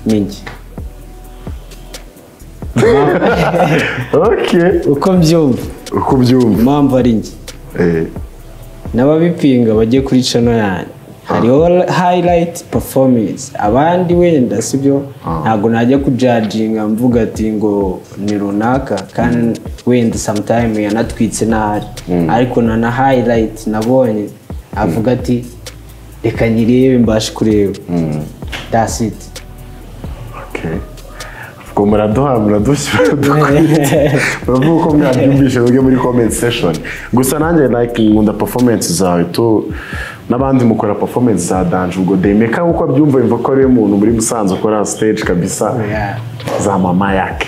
Ni njye. Okay. Uko mbyumva. Uko ubyumva. Impamvu ari njye, n'ababipinga bajye kuri channel yanjye, hariho highlight performance. Abandi wenda sibyo, ntabwo najya kujudginga mvuga ati ngo ni runaka, kandi wenda sometime yanatwitse nabi, ariko na highlight nabonye avuga ati reka nyirebe, mbashe kureba. That's it. Okay. Ubwo muraduha, muradushyira, muravuga uko mwabyumvishe mujye muri comment section. Gusa nanjye like nkunda performance zawe tu, n'abandi mukora performance za danger. Ubwo Daymaker uko abyumva, yumva ko ari we muntu muri Musanze ukora stage kabisa za mama yake.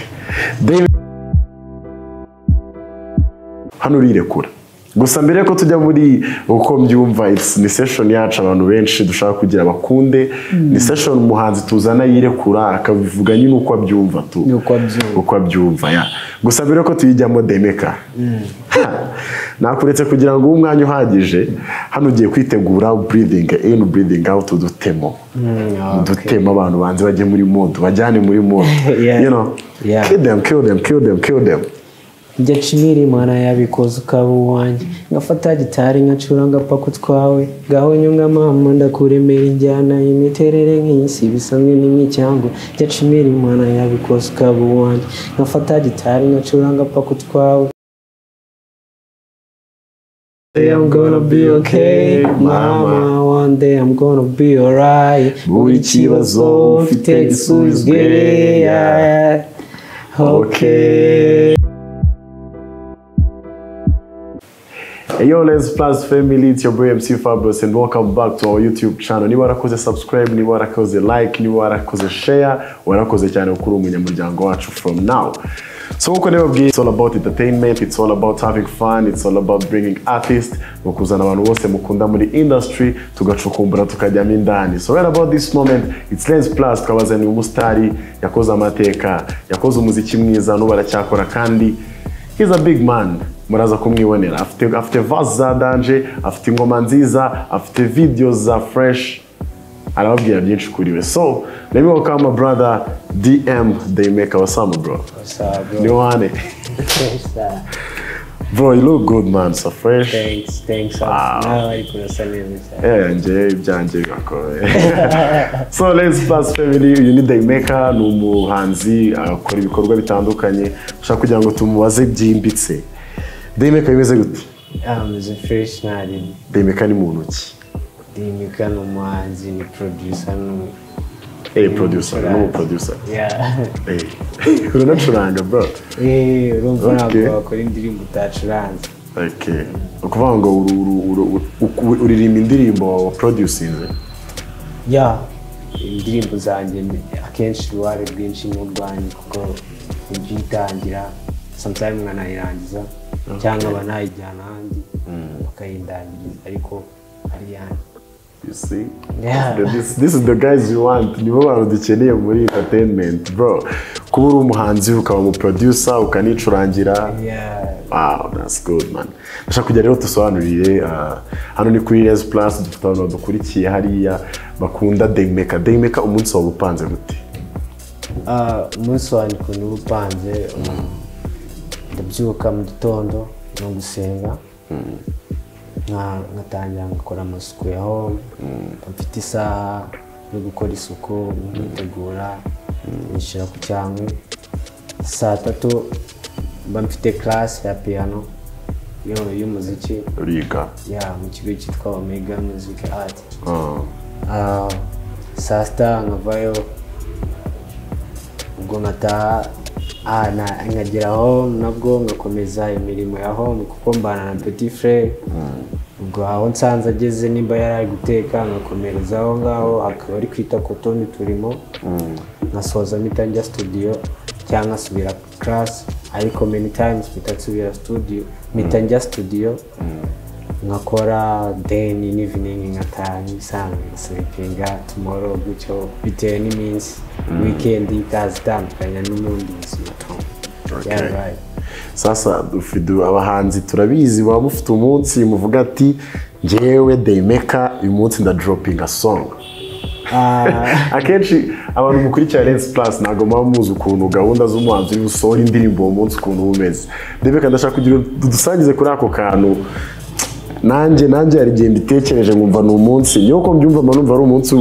Hano urirekura. Gusa mbere ko tujya muri uko mbyumva, it's ni session yacu abantu benshi dushaka kugira bakunde. Ni session umuhanzi tuzana yirekura, akabivuga nyine uko abyumva tu. Ni uko abyumva. Uko abyumva ya. Gusa mbere ko tuyijyamo, Daymaker, nakuretse kugira ngo ube umwanya uhagije. Hano ugiye kwitegura, breathing in, breathing out, udutemo udutemo, abantu banze bajye muri mood, bajyane muri mood. Kill them, kill them, kill them, kill them. Njya nshimira Imana yabikoze ukaba uwanjye, ngafata gitari nkacuranga paka utwawe, ngaho nyunga mama, ndakuremera injyana, imiterere nk'isi bisanzwe ni nk'icyangwe. Njya nshimira Imana yabikoze ukaba uwanjye, ngafata gitari nkacuranga paka utwawe. I'm gonna be okay, mama, one day I'm gonna be alright. Buri kibazo ufite gisubizwe, yeah. Okay. Hey yo, Lens Plus family, it's your boy MC Fabulous and welcome back to our YouTube channel. Niba warakoze subscribe, niba warakoze like, niba warakoze share, warakoze cyane kuri umunyamuryango wacu from now. So nkuko nababwiye, it's all about entertainment, it's all about having fun, it's all about bringing artists, kuzana abantu bose mukunda muri industry, tugacukumbura tukajyamo indani. So right about this moment, it's Lens Plus, twabazaniye umusitari yakoze amateka, yakoze umuziki mwiza, n'ubu aracyakora kandi he's a big man. Muraza kumwibonera, afite verse za danger, afite ingoma nziza, afite videos za fresh, arababwira byinshi kuri we. So let me welcome my brother DM Daymaker. What's up, bro? What's up, bro? Ni wane. Bro, you look good, man, so fresh. Thanks, thanks. Nawe ariko urasa neza cyane. Njye ibyanjye birakomeye. So Lens Plus family, uyu ni Daymaker, ni umuhanzi akora ibikorwa bitandukanye. Ushaka kugira ngo tumubaze byimbitse. Daymaker, bimeze gute? Meze fresh ntari. Daymaker ni muntu ki? Daymaker ni umuhanzi, ni producer, ni Producer, ni umu producer. Yeah. Uranacuranga, bro? Urumva ntabwo wakora indirimbo utacuranze. Okay. Ukuvuga ngo uririmba indirimbo wa producinze? Yeah. Indirimbo zanjye akenshi uruhare rwinshi ni urwanjye kuko ibyitangira sometimes nkanayirangiza cyangwa banayijyana ahandi bakayindangiriza, ariko ari yanjye. You see? Yeah. This is the guys you want. Nibo bantu dukeneye muri entertainment, bro. Kuba uri umuhanzi ukaba umu producer ukanicurangira. Yeah. Wow, that's good, man. Ndashaka kugira rero dusobanurire, hano ni kuri Lens Plus, dufite abantu badukurikiye hariya bakunda Daymaker. Daymaker, umunsi wawe upanze gute? Umunsi wanjye ukuntu uba upanze, ndabyuka mu gitondo no gusenga, nkatangira ngakora amasuku ya home, mfite isaha yo gukora isuku, nkitegura, nishyira ku cyangwe. Saa tatu mba mfite class ya piano y'umuziki. Uriga? Yeah, mu kigo cyitwa Omega Music Art. Saa sita nkavayo, ubwo nkataha, nkagera home, nabwo ngakomeza imirimo ya home kuko mbana na petit frère. Ubwo aho nsanze ageze, nimba yari ari guteka nkakomereza aho ngaho, akaba ari kwita ku tundi turimo, nkasoza mpita njya studio cyangwa nkasubira class, ariko many times mpita nsubira studio, mpita njya studio nkakora, then in evening nkataha nk'ibisanzwe, ngasleepinga tomorrow gutyo, bitewe n'iminsi, weekend ikaza itandukanye n'ubundi buzima tu. Yeah, right. Sasa dufite abahanzi turabizi baba mufite umunsi muvuga ati njyewe Daymaker uyu munsi nda dropping a song. Akenshi abantu mukurikira Lens Plus ntabwo muba muzi ukuntu gahunda z'umuhanzi uri busohora indirimbo uwo munsi ukuntu uba umeze. Daymaker, ndashaka kugira dusangize kuri ako kantu. Nanjye hari igihe mbitekereje nkumva ni umunsi, niyo ko mbyumva mba numva ari umunsi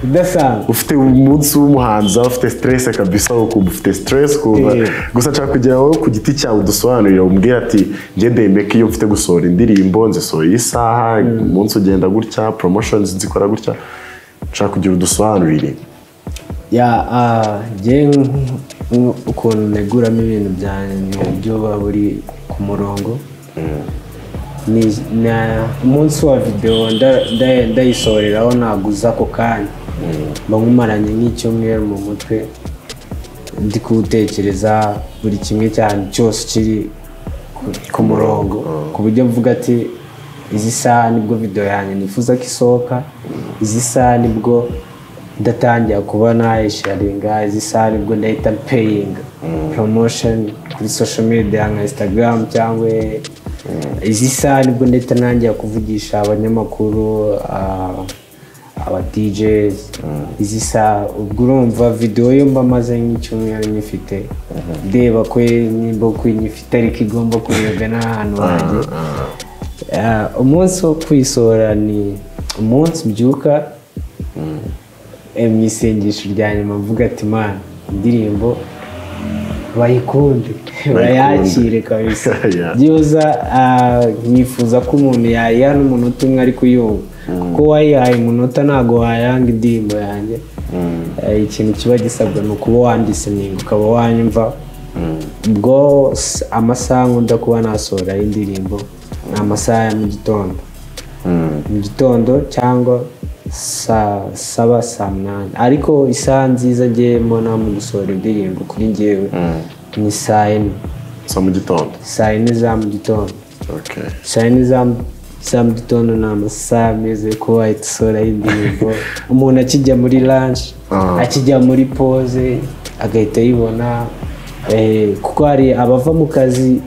udasanzwe. Ufite umunsi w'umuhanzi aba ufite stress kabisa, ukumva ufite stress ukumva. Gusa nshaka kugira wowe ku giti cyawe udusobanurire, umbwire ati: "Njye Daymaker, iyo mfite gusohora indirimbo nzisohora iyi saha, umunsi ugenda gutya, promotions nzikora gutya." Nshaka kugira udusobanurire. Yeah, njye ukuntu nteguramo ibintu byanjye ni uburyo buba buri ku murongo. Ni umunsi wa videwo ndayisohoreraho, ntabwo uza ako kanya, mba nkumaranye nk'icyumweru mu mutwe ndi kuwutekereza, buri kimwe cyane cyose kiri ku murongo, ku buryo mvuga ati: "Izi saha nibwo video yanjye nifuza ko isohoka, izi saha nibwo ndatangira kuba nayisharinga, izi saha nibwo ndahita payinga promotion kuri social media nka Instagram, cyangwa izi saha nibwo ndahita ntangira kuvugisha abanyamakuru, aba DJs izi saha." Ubwo urumva video yo mba maze nk'icyumweru nyifite, ndeba ko nimba ko nyifite ariko igomba kurebwa n'ahantu hanjye. Umunsi wo kwisohora ni umunsi mbyuka mu isengesho rya nyuma mvuga ati: "Mana, indirimbo bayikunde, bayakire kabisa." Byibuza nkifuza ko umuntu yayiha n'umunota umwe ari kuyumva, kuko wayihaye umunota ntabwo wayanga indirimbo yanjye. Ikintu kiba gisabwa ni ukuba wanditse, ukaba wanyumva. Ubwo amasaha nkunda kuba nasohora indirimbo ni amasaha ya mu gitondo, mu gitondo cyangwa saa 7, saa 8. Ariko isaha nziza ngiye mbona mu gusohora indirimbo kuri njyewe ni saa 4. Za mu gitondo? Saa 4 za mu gitondo. Saa 4 za mu gitondo ni amasaha meza yo kuba wahita usohora indirimbo, umuntu akijya muri lunch, akijya muri pause agahita ayibona. Kuko hari abava mu kazi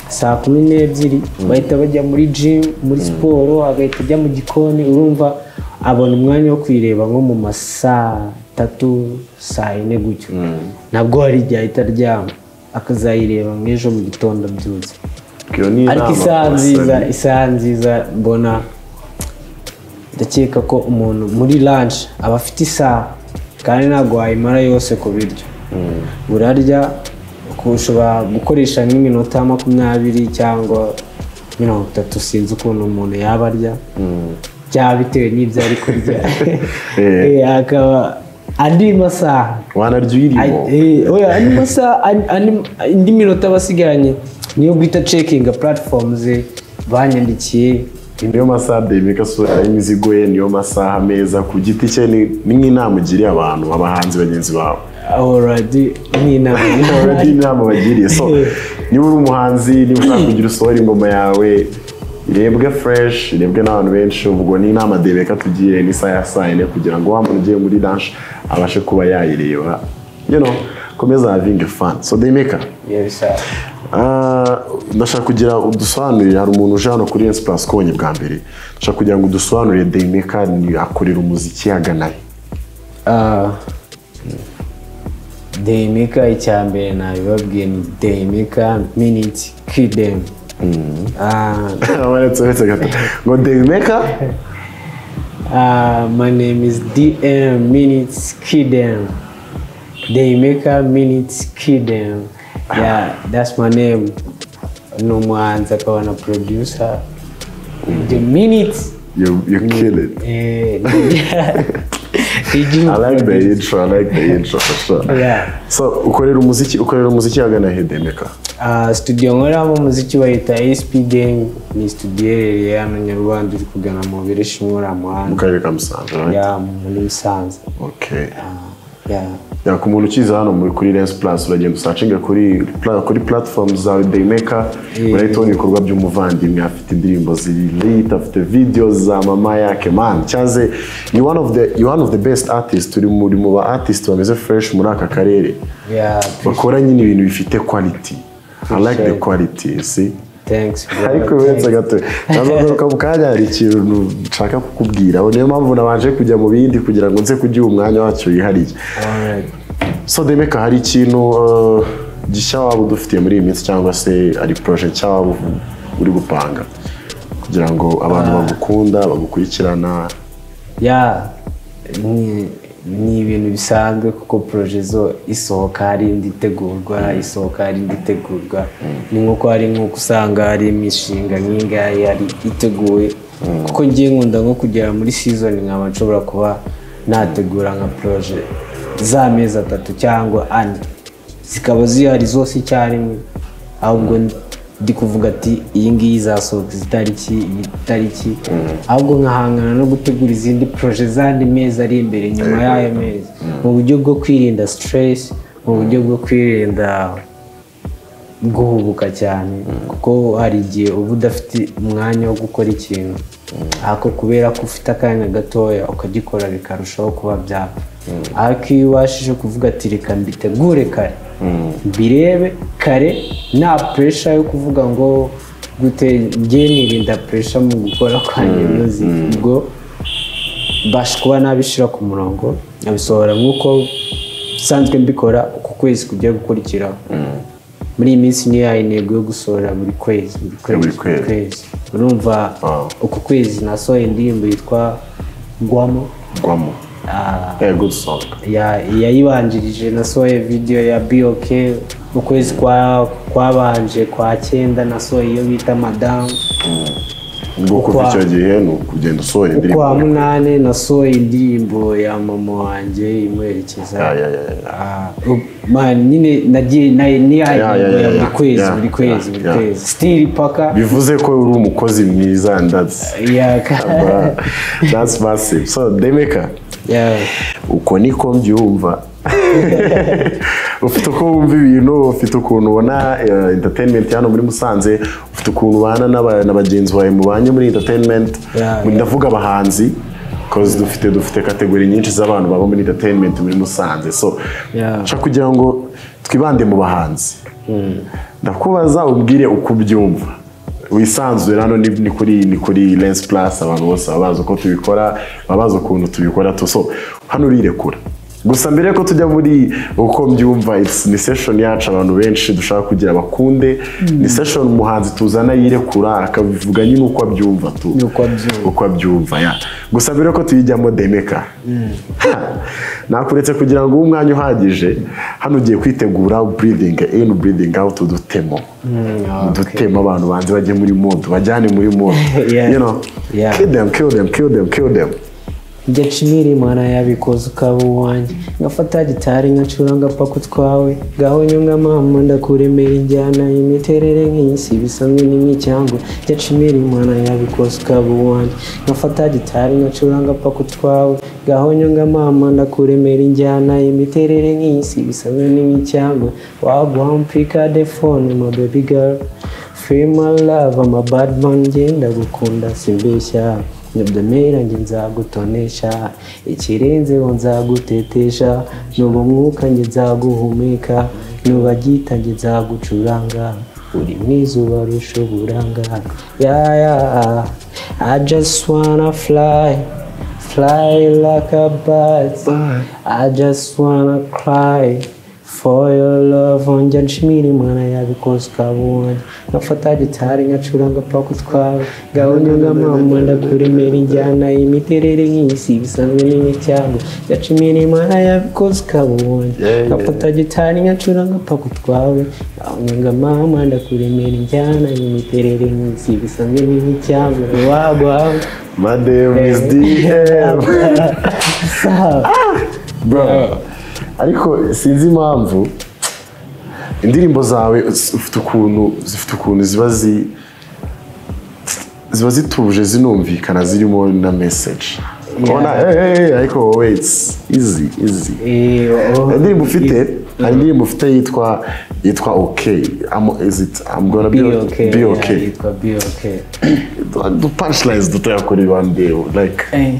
saa 12, bahita bajya muri gym, muri siporo, agahita ajya mu gikoni. Urumva abona umwanya wo kuyireba nko mu ma saa 3, saa 4 gutyo. Nabwo hari igihe ahita aryama akazayireba nk'ejo mu gitondo abyutse. Iyo ni Ariko inama isaha ku nziza, basani. isaha nziza mbona, ndakeka ko umuntu muri lunch aba afite isaha, kandi ntabwo wayimara yose ku biryo urarya. Ushobora gukoresha nk'iminota 20 cyangwa 30, sinzi ukuntu umuntu yaba arya, byaba bitewe n'ibyo ari kurya. Akaba andi masaha Wanarya uyirimo. Oya, andi masaha, indi minota basigaranye niyo guhita checkinga platforms banyandikiye. Niyo masaha Daymaker asohora imizigo ye, niyo masaha meza ku giti cye. Ni nk'inama ugiriye abantu, abahanzi bagenzi bawe. Already ni inama. Already inama bagiriye. So niba uri umuhanzi, niba ushaka kugira usohora ingoma yawe irebwe fresh, irebwe n'abantu benshi, ubwo ni inama Daymaker tugiriye n'isaha ya saa 4, kugira ngo wa muntu ugiye muri lunch abashe kuba yayireba, komeza having fun. So Daymaker, Yes, sir. Ndashaka kugira udusobanurire. Hari umuntu uje hano kuri Lens Plus konye bwa mbere, ndashaka kugira ngo udusobanurire Daymaker ni akorera umuziki agana he? Daymaker, icya mbere nabibabwiye, ni Daymaker Minute Kidem. Uretse gato ngo Daymaker. My name is DM Minutes Kidem. Daymaker Minutes Kidem. Yeah, that's my name. Ni umuhanzi akaba na producer. The Minutes. You kill it. I like the intro, I like the intro for sure. So ukorera umuziki agana he, Daymaker? Studio nkoreramo umuziki bayita SP Gang, ni studio iherereye hano Nyarwanda, uri kugana mu Bireshi muri Mu muhanda. Karere ka Musanze, right? Yeah, muri Musanze. Yeah. Yeah, ku muntu ukiza hano kuri Lens Plus, uragenda usearchinga kuri platform zawe Daymaker, urahita ubona ibikorwa by'umuvandimwe. Afite indirimbo ziri lit, afite videos za mama yake man. Cyaze you one of the best artists, uri muri mu ba artists bameze fresh muri aka karere, bakora nyine ibintu bifite quality. I like the Appreciate. quality, you see. Thanks, bro. Ariko uretse gato, nazagaruka mu kanya, hari ikintu nshaka kukubwira. Niyo mpamvu nabanje kujya mu bindi kugira ngo nze kugiha umwanya wacyo wihariye. Alright. So Daymaker, hari ikintu gishya waba udufitiye muri iyi minsi, cyangwa se hari projet nshya waba uri gupanga kugira ngo abantu bagukunda, bagukurikirana? Yeah, ni ibintu bisanzwe, kuko projet zo isohoka hari indi itegurwa, isohoka hari indi itegurwa. Ni nk'uko hari nk'uko usanga hari imishinga nk'ingahe hari iteguwe, kuko ngiye nkunda nko kugera muri season nkaba nshobora kuba nategura nka projet z'amezi 3 cyangwa 4, zikaba zihari zose icyarimwe. Ahubwo ndi kuvuga ati iyi ngiyi izasohoka izi tariki, iyi tariki, ahubwo nkahangana no gutegura izindi projet z'andi mezi ari imbere nyuma y'ayo mezi, mu buryo bwo kwirinda stress, mu buryo bwo kwirinda guhubuka cyane, kuko hari igihe uba udafite umwanya wo gukora ikintu, ariko kubera ko ufite akanya gatoya ukagikora, bikarushaho kuba byapfa. Ariko iyo ubashije kuvuga ati reka mbitegure kare, mbirebe kare, nta pressure yo kuvuga ngo gute, njye nirinda pressure mu gukora kwanjye music, ubwo mbasha kuba nabishyira ku murongo, nkabisohora nk'uko nsanzwe mbikora uku kwezi kugiye gukurikiraho. Muri iyi minsi niyo intego yo gusohora buri kwezi, buri kwezi, Buri buri kwezi. kwezi. Urumva, uku kwezi nasohoye indirimbo yitwa Gwamo. Gwamo. Yeah, good song. Yayibanjirije nasohoye video ya BOK. Mu kwezi kwabanje kwa cyenda nasohoye iyo bita Madamu. Ubwo kuva icyo gihe ni ukugenda usohora indirimbo? Ukwa munani nasohoye indirimbo ya mama wanjye imuherekeza. Man, nyine nagiye ni ya indirimbo ya buri kwezi, buri kwezi, buri kwezi, still paka. Bivuze ko uri umukozi mwiza and that's massive. So Daymaker, uko niko mbyumva. Ufite uko wumva ibintu, ufite ukuntu ubona entertainment hano muri Musanze, ufite ukuntu ubana na bagenzi bawe mubanye muri entertainment. Ndavuga abahanzi, cause dufite category nyinshi z'abantu baba muri entertainment muri Musanze. So nshaka kugira ngo twibande mu bahanzi. Ndakubaza umbwire uko ubyumva, wisanzuye. Hano ni kuri Lens Plus, abantu bose baba bazi uko tubikora, baba bazi ukuntu tubikora tu. So hano urirekura. Gusa mbere yuko tujya muri uko mbyumva, ni session yacu abantu benshi dushaka kugira bakunde. Ni session umuhanzi tuzana yirekura, akabivuga nyine uko abyumva tu. Ni uko abyumva. Uko abyumva, yeah. Gusa mbere yuko tuyijyamo, Daymaker, nakuretse kugira ngo ube umwanya uhagije. Hano ugiye kwitegura, breathing in, breathing out, udutemo udutemo, abantu banze bajye muri mood, bajyane muri mood. Kill them, kill them, kill them, kill them. Njya nshimira Imana yabikoze ukaba uwanjye, ngafata gitari nkacuranga paka utwawe. Ngaho nyunga mama, ndakuremera injyana, imiterere nk'isi bisanzwe ni nk'icyangwe. Njya nshimira Imana yabikoze ukaba uwanjye, ngafata gitari nkacuranga paka utwawe. Ngaho nyunga mama, ndakuremera injyana, imiterere nk'isi bisanzwe ni nk'icyangwe. Wagwan, pick the phone, my baby girl. Free my love, I'm a bad man. Ngenda gukunda simbeshya, nyabyamera njye nzagutonesha, ikirenzeho nzagutetesha, nuba umwuka njye nzaguhumeka, nuba gita njye nzagucuranga, uri mwiza ubarusha uburanga. Yeah. I just wanna fly, fly like a bird. I just wanna cry for your love. Njya nshimira Imana yabikoze ukaba uwanjye, ngafata gitari nkacuranga paka utwawe. Ngaho nyunga mama, ndakuremera injyana, imiterere nk'isi bisanzwe ni nk'icyago. Njya nshimira Imana yabikoze ukaba uwanjye, ngafata gitari nkacuranga paka utwawe. Ngaho nyunga mama, ndakuremera injyana, imiterere nk'isi bisanzwe ni nk'icyago. Wagwa. My name is DM. Sawa. Bro, ariko sinzi impamvu indirimbo zawe ufite ukuntu zifite ukuntu ziba zituje, zinumvikana, zirimo na message. Ubona, hey, hey, hey, ariko wowe it's easy, easy. Oh, Hari indirimbo ufite yitwa Okay. Is it I'm gonna be, Be okay. Be Yeah, okay. yitwa Be Okay. Du punchlines dutoya kuri one day, like. Hey.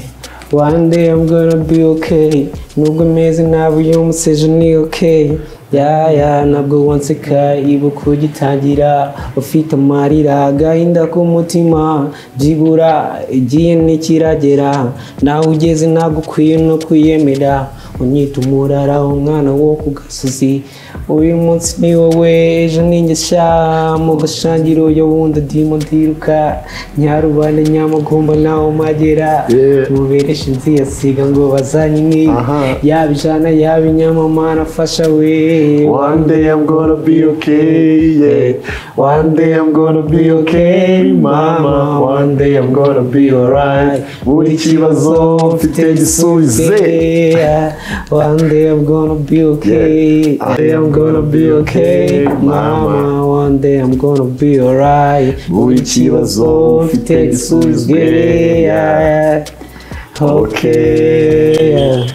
One day I'm gonna be okay. Nubwo meze nabi uyu munsi, ejo ni okay. Ya ntabwo wanseka, ibuka ugitangira ufite amarira, agahinda k'umutima, byibura igihe ntikiragera, nawe ugeze ntabwo ukwiye no kwiyemera, unyita umurara, umwana wo ku gasozi, uyu munsi ni wowe, ejo ni njye sha, mu gashangiro yo wundi ndimo ndiruka, Nyarubande Nyamugumba naho mpagera, mubereshe nziyasiga ngo bazanyine, yaba ijana yaba inyama nafasha we. One day I'm gonna be okay, yeah. One day I'm gonna be okay, mama. One day I'm gonna be alright. Buri kibazo mfite gisubize. One day I'm gonna be okay. Yeah. I am gonna be okay, mama. One day I'm gonna be alright. Buri kibazo mfite gisubize. Yeah. Okay.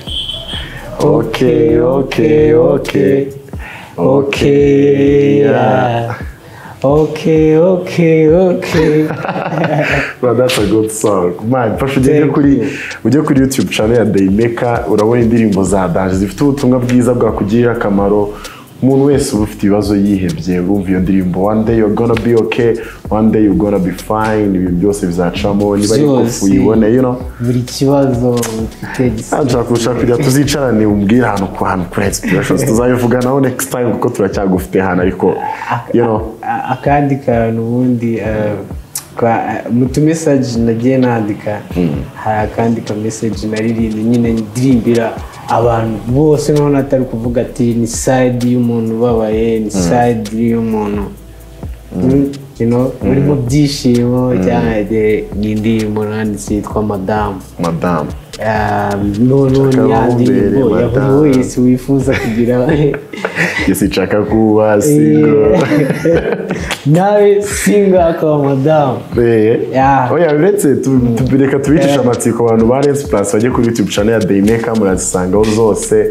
Okay, okay, okay. Okay, yeah. Okay, okay, okay. Well, that's a good song. Man, fasha ujye kuri YouTube channel ya Daymaker, urabona indirimbo za Danger zifite ubutumwa bwiza bwakugirira akamaro. Umuntu wese uba ufite ibibazo yihebye, urumva iyo ndirimbo, one day you're gonna be okay, one day you're gonna be fine, ibintu byose bizacamo, niba ari kofu uyibone, you know. Buri kibazo ufite gisubizo. Nshaka kujya tuzicarane umbwire ahantu ku hantu kuri inspirations, tuzabivuganaho next time kuko turacyagufite hano, ariko you know. Akandi kantu ubundi mu tu message nagiye nandika, hari akandi ka message naririmbye nyine ndirimbira abantu bose, none atari kuvuga ati ni side y'umuntu ubabaye, ni side y'umuntu you know, uri mu byishimo, cyangwa ni indirimbo nanditse yitwa Madamu. Madamu. None ya ndirimbo ya buri wese wifuza kugira. Sinshaka kuba single. Nawe single akaba madamu. Oya, uretse reka tubicishe amatsiko abantu ba Lens Plus bajye kuri YouTube channel ya Daymaker, murazisangaho zose.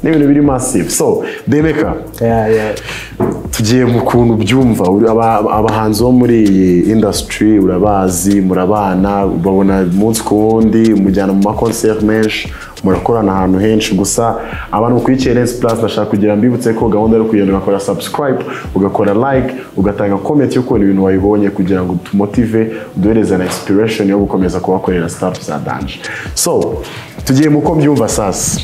Ni ibintu biri massive. So, Daymaker. Tugiye mu kuntu byumva abahanzi bo muri iyi industry urabazi, murabana, ubabona umunsi ku wundi, mujyana mu ma concert menshi, murakorana ahantu henshi. Gusa abantu mukurikiye Lens Plus ndashaka kugira mbibutse ko gahunda yo kugenda ugakora subscribe, ugakora like, ugatanga comment yo kubona ibintu wayibonye kugira ngo tumotive, uduhereze na inspiration yo gukomeza kubakorera stuff za Danger. So, tugiye mu ko mbyumva sasa.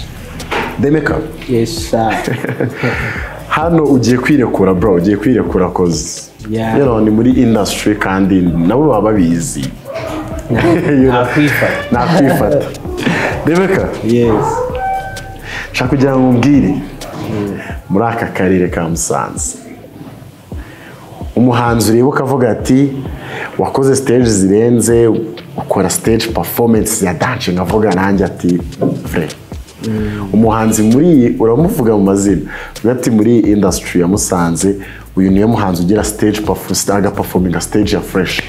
Daymaker. Yes sir. Hano ugiye kwirekura bro, ugiye kwirekura cause you know, ni muri industry kandi nabo baba babizi. Nakwifata. Daymaker. Yes. Nshaka kugira ngo umbwire muri aka karere ka Musanze, umuhanzi ureba ukavuga ati wakoze stage zirenze, ukora stage performance ya dance, nkavuga nanjye ati frere. Umuhanzi muri iyi uramuvuga mu mazina, ati muri industry ya Musanze uyu niwe muhanzi ugira stage performance, stage ya fresh.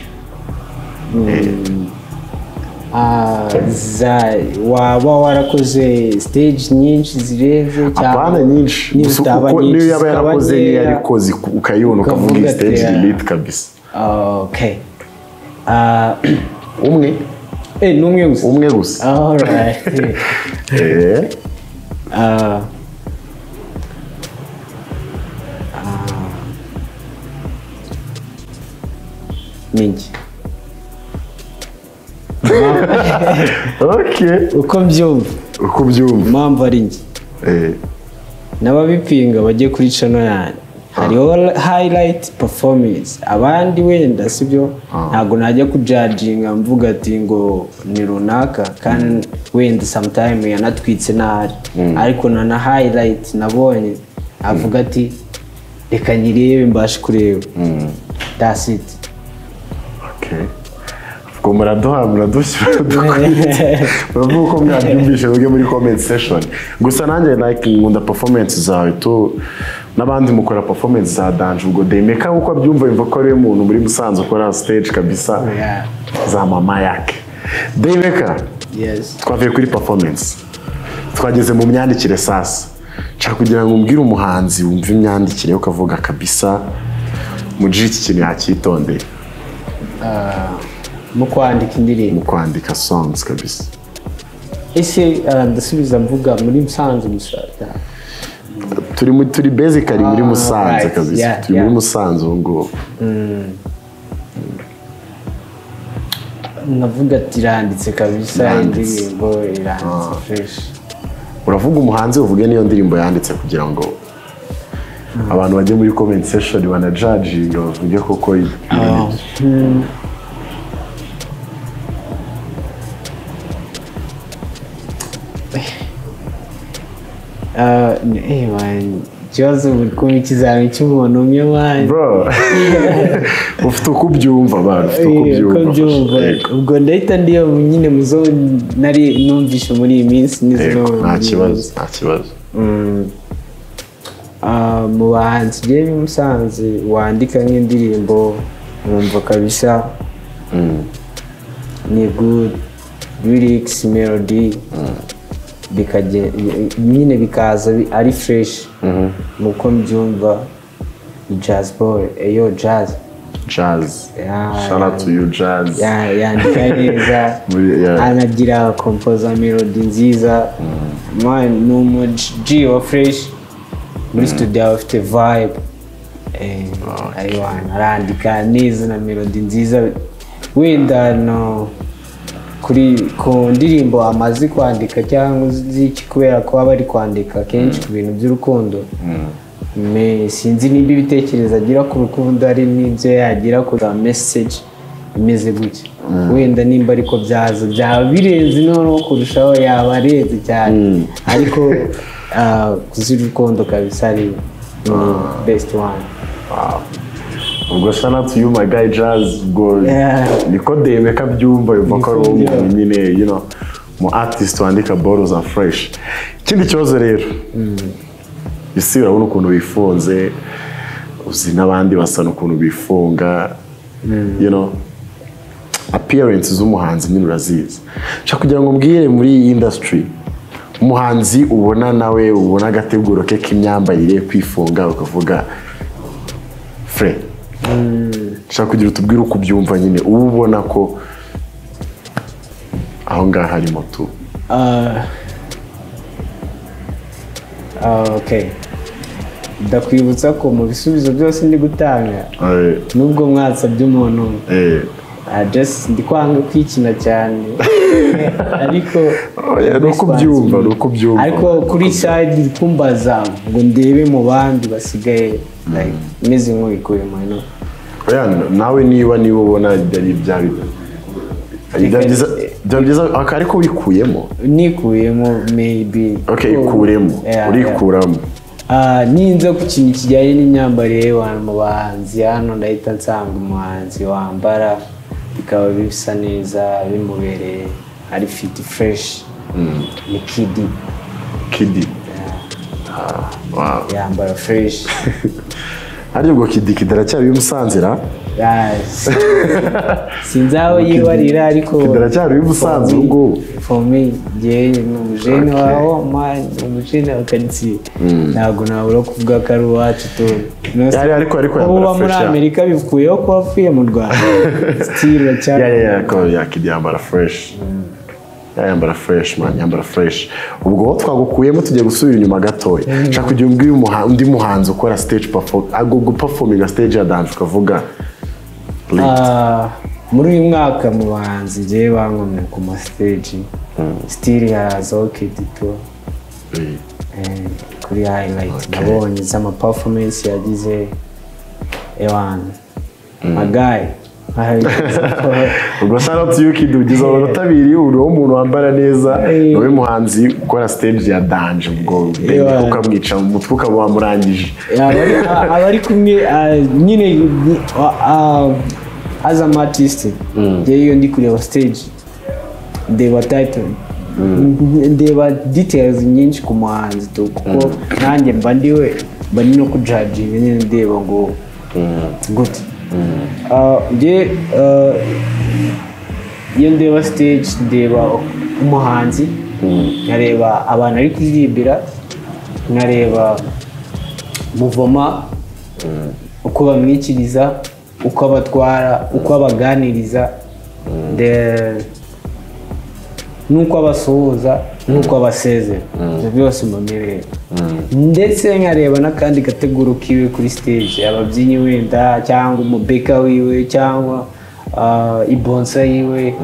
Waba warakoze stage nyinshi zirenze cyangwa apana nyinshi, kuko niyo yaba yarakoze niyo yarikoze ukayibona ukavuga stage elite kabisa. Okay. Umwe n'umwe gusa. Umwe gusa. All right. Ninjye. Okay. Uko mbyumva. Uko mbyumva. Impamvu ari njye. N'ababipinga bajye kuri channel yanjye. Hariho highlight performance. Abandi wenda sibyo ntago najya kujudginga mvuga ati ngo ni runaka, kandi wenda sometime yanatwitse nahari, ariko na highlight nabonye avuga ati reka nyirebe mbashe kureba. That's it. Okay. Ubwo muraduha muradushyira muravuga uko mwabyumvishe mujye muri comment session. Gusa nanjye like nkunda performance zawe tu, n'abandi mukora performance za Danger. Ubwo Daymaker uko abyumva yumva ko ari umuntu muri Musanze ukora stage kabisa za mama yake. Daymaker. Yes. Twavuye kuri performance, twageze mu myandikire sasa. Nshaka kugira ngo umbwire umuhanzi wumva imyandikire ukavuga kabisa muji iki kintu yacyitondeye. Mu kwandika indirimbo, mu kwandika songs kabisa. Ese ndasubiza mvuga muri Musanze gusa? Turi basically muri Musanze kabisa. Turi muri Musanze ubu ngubu. Navuga ati iranditse kabisa, indirimbo iranditse fresh. Uravuga umuhanzi uvuge niyo ndirimbo yanditse kugira ngo abantu bajye muri comment section banajudge bavuge koko. Ikibazo buri kumva ikizami cy'umuntu umwe man. Bro, ufite uko ubyumva man, ufite uko ubyumva. Ubwo ndahita ndiyo nyine muzo nari numvishe muri iyi minsi nizo. Nta kibazo, nta kibazo. Mu bahanzi ugiye Musanze wandika nk'indirimbo nkumva kabisa ni good lyrics, melody, nyine bikaza ari fresh. Muko mbyumva ni Jazz Boy, eyo Jazz. Jazz. Shout out to you Jazz. Yandika neza, anagira composer melody nziza. Man, ni umu G wa fresh muri studio afite vibe. Arandika neza na melody nziza. Wenda no kuri ku ndirimbo amaze kwandika cyangwa ziki, kubera ko aba ari kwandika kenshi ku bintu by'urukundo. Sinzi nimba ibitekerezo agira ku rukundo ari n'ibyo yagira ku message imeze gutya. Wenda nimba ariko byaza byaba birenze noneho kurushaho, yaba arenze cyane. Ariko kuz'urukundo kabisa ari best one. Ubwo shout out to you my guy Jazz, ubwo niko Demeka byumva yumva ko ari umuntu nyine, you know, mu artist wandika bottles are fresh. Ikindi kibazo rero, isi urabona ukuntu bifunze, uzi n'abandi basa n'ukuntu bifunga, you know, appearance z'umuhanzi nyine urazizi. Nshaka kugira ngo mbwire muri iyi industry umuhanzi ubona nawe ubona agateguro ke k'imyambarire, kwifunga ukavuga fre. Nshaka kugira utubwire uko ubyumva nyine, uba ubona ko aho ngaho harimo tu. Okay. Ndakwibutsa ko mu bisubizo byose ndi gutanga nubwo mwatsabye umuntu just ndi kwanga kwikina cyane, ariko nuko byumva, nuko byumva. Ariko kuri side kumbaza ngo ndebe mu bandi basigaye like meze nk'ubikuyemo no. Oya nawe niba ubona ari bya byiza ariko wikuyemo, nikuyemo maybe. Okay, ikuremo, urikuramo. Ninza ku kintu kijyanye n'imyambarire mu bahanzi hano ndahita nsanga umuhanzi wambara bikaba bisa neza bimubereye, ari fit fresh. Ni Kidi. Kidi. Wow. Yambara fresh. Ari ubwo Kidi kidaracyari bimusanzira? Sinzi aho yibarira ariko kidaracyari bimusanze ubu ngubu. For me, njye ni umujene waho man, umujene wa karitsiye. Ntabwo nabura kuvuga ko ari uwacu tu. Ariko yambara fresh. Muri Amerika bikuyeho ko wapfuye mu Rwanda. Still cyane. Yeah, Kidi yambara fresh. Yambara fresh man, yambara fresh. Ubwo twagukuyemo tugiye gusubira inyuma gatoya. Nshaka kugira umbwire undi muhanzi ukora stage perform, ago performing stage ya dance ukavuga. Muri uyu mwaka mu bahanzi ngiye bankomye ku ma stage, still harazaho Kidito kuri highlight. Nabonye z'ama performance yagize ewan magayi. Ubwo shout out to you Kid, ugize amanota abiri, uri umuntu wambara neza, wowe muhanzi ukora stage ya dance, ubwo ukamwica mu mutwe ukaba wamurangije. Abari kumwe nyine as an artist, iyo ndi kureba stage ndeba title, ndeba details nyinshi ku muhanzi kuko nanjye mba ndiwe, mba ndi no kujudginga nyine ndeba ngo gute. Iyo ndeba stage ndeba umuhanzi, nkareba abantu ari kuririmbira, nkareba muvoma uko bamwikiriza, uko abatwara, uko abaganiriza. Nuko abasuhuza, nuko abasezera, ibyo byose mbabireba, ndetse nkareba n'akandi gateguro kiwe kuri stage, ababyinnyi wenda, cyangwa umubeka wiwe, cyangwa ibonsa yiwe,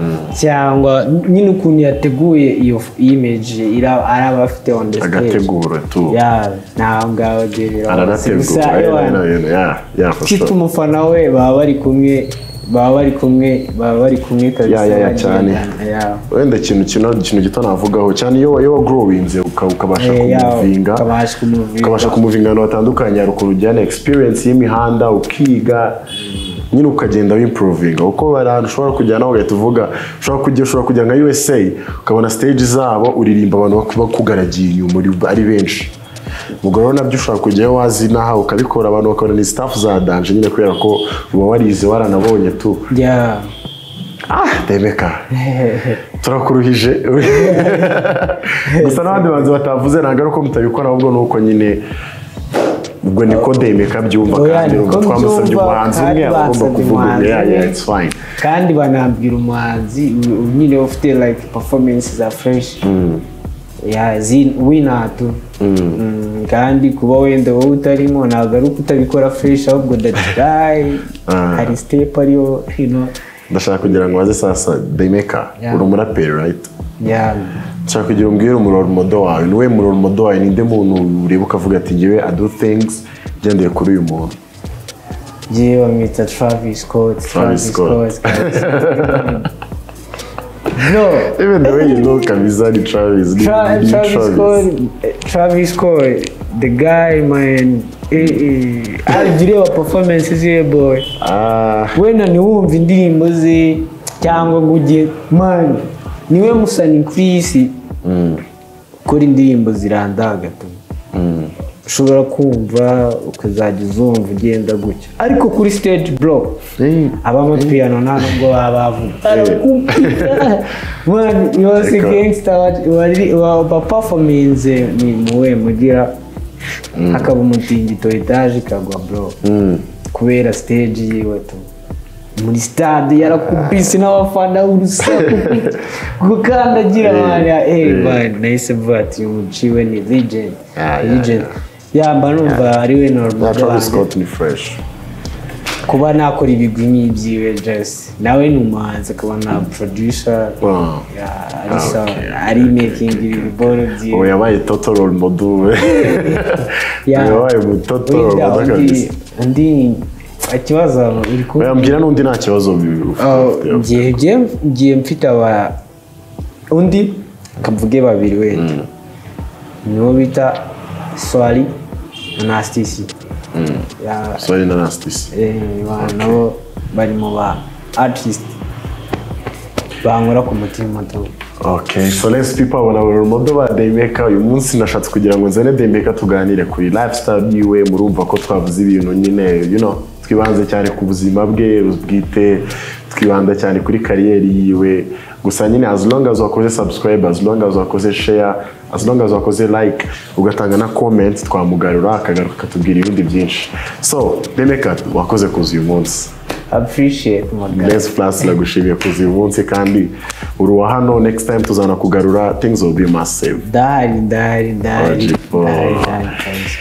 cyangwa nyine ukuntu yateguye iyo image araba afite on the stage. Agateguro tu. Yeah, naho ngaho gerera. Aranategura, yeah, for mfite sure. Umufana we baba bari kumwe, baba bari kumwe, baba bari kumwe kabisa. Yeah, cyane. Bagendana, yeah. Wenda ikintu gito navugaho cyane, iyo wagrowinze ukabasha kumuvinga, ukabasha kumuvinga. Ukabasha kumuvinga ahantu hatandukanye, hari ukuntu ujyana experience y'imihanda, ukiga nyine, ukagenda wimprovinga, kuko hari ahantu ushobora kujyana ugahita uvuga, ushobora kujya nka USA, ukabona stage zabo uririmba abantu bakugaragiye inyuma ari benshi. Ubwo rero nabyo ushobora kujyayo wazi n'aha ukabikora, abantu bakabona ni stuff za danger nyine, kubera ko uba warize, waranabonye tu. Ah, Rebecca, turakuruhije. Gusa n'abandi bantu batavuze, ntabwo ari uko mutabikora, ahubwo ni uko nyine ubwo niko Demeka byumva. Oya, kandi niko twamusabye mbyumva, umuhanzi kandi umwe, aba agomba bansabye kuvuga umwe. umuhanzi Yeah, umwe. it's fine. Kandi banambwira umuhanzi nyine ufite like performance za fresh, yeah, winatu. Kandi kuba wenda wowe utarimo ntabwo ari uko utabikora fresh, ahubwo that guy hari step ariyo. Ndashaka kugira ngo baze sasa, Demeka, uri umuraperi, right? Yeah. Nshaka kugira umbwire umurole model wawe. Niwe murole model wawe? Ninde muntu ureba ukavuga ati: "Ngewe I do things ngendeye kuri uyu muntu"? Njyewe bamwita Travis Scott. Travis Scott. Kabisa. No. Even the way you look kabisa ni Travis, ni Travis Scott, Travis Scott, the guy, man. Ajya ureba performance ziwe, boy. Wenda ntiwumve indirimbo ze cyangwa ngo ujye, man, niwe musani ku isi ukora indirimbo zirandaga tu, ushobora kumva ukazajya uzumva ugenda gutya, ariko kuri stage, bro, abamapiyano nta nubwo baba bavuga, arakupita, man, yose. Gangster wari wa performinze ni muwe mugira hakaba umutingito, etaje ikagwa, bro, kubera stage yiwe tu. Muri stade yarakubise n'abafana urusaku, gukandagira, man, man, nahise mvuga ati uyu muciwe ni legend. Legend. Yamba numva ari we normal. Yeah, Travis Scott ni fresh. Kuba nakora ibigwi nk'ibyiwe, just nawe ni umuhanzi akaba na producer. Yeah, ari sawa, ari making ibiboro Ubu byiwe. Yabaye total role model. Yabaye mu total role Wenda model kabisa. Undi ikibazo uri kumva. Oya, mbwira n'undi, nta kibazo ufite. Ngiye mfite aba undi kavuge babiri wenda, niwo bita Swali na Nastisi. Yeah, Sorry, na Nasty. Nabo bari mu ba artist bankora ku mutima tu. Okay, so let's people abona role model ba Daymeka. Uyu munsi nashatse kugira ngo nzane Daymeka tuganire kuri lifestyle yiwe. Murumva ko twavuze ibintu nyine, twibanze cyane ku buzima bwe bwite, twibanda cyane kuri kariyeri yiwe. Gusa nyine as long as wakoze subscribe, as long as wakoze share, as long as wakoze like, ugatanga na comment, twamugarura akagaruka akatubwira ibindi byinshi. So Daymeka, wakoze kuza uyu munsi. Appreciate, my guy. Lens Plus nagushimiye kuza uyu munsi, kandi uri uwa hano. Next time tuzanakugarura, things will be massive. Ndahari, ndahari, ndahari. Ojipo. Ndahari, ndahari kabisa.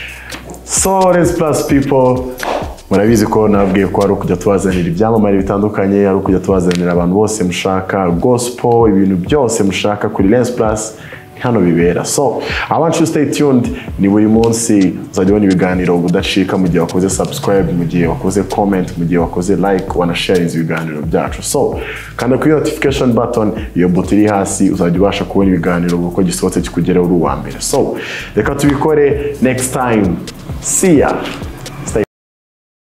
So Lens Plus people, murabizi ko nababwiye ko ari ukujya tubazanira ibyamamare bitandukanye, ari ukujya tubazanira abantu bose mushaka, gospel, ibintu byose mushaka kuri Lens Plus hano bibera. So I want you to stay tuned. Ni buri munsi uzajya ubona ibiganiro udacika, mu gihe wakoze subscribe, mu gihe wakoze comment, mu gihe wakoze like, wanasharinze ibiganiro byacu. So kanda kuri notification button, iyo buto iri hasi, uzajya ubasha kubona ibiganiro uko gisohotse kikugeraho uri uwa mbere. So reka tubikore next time. See ya.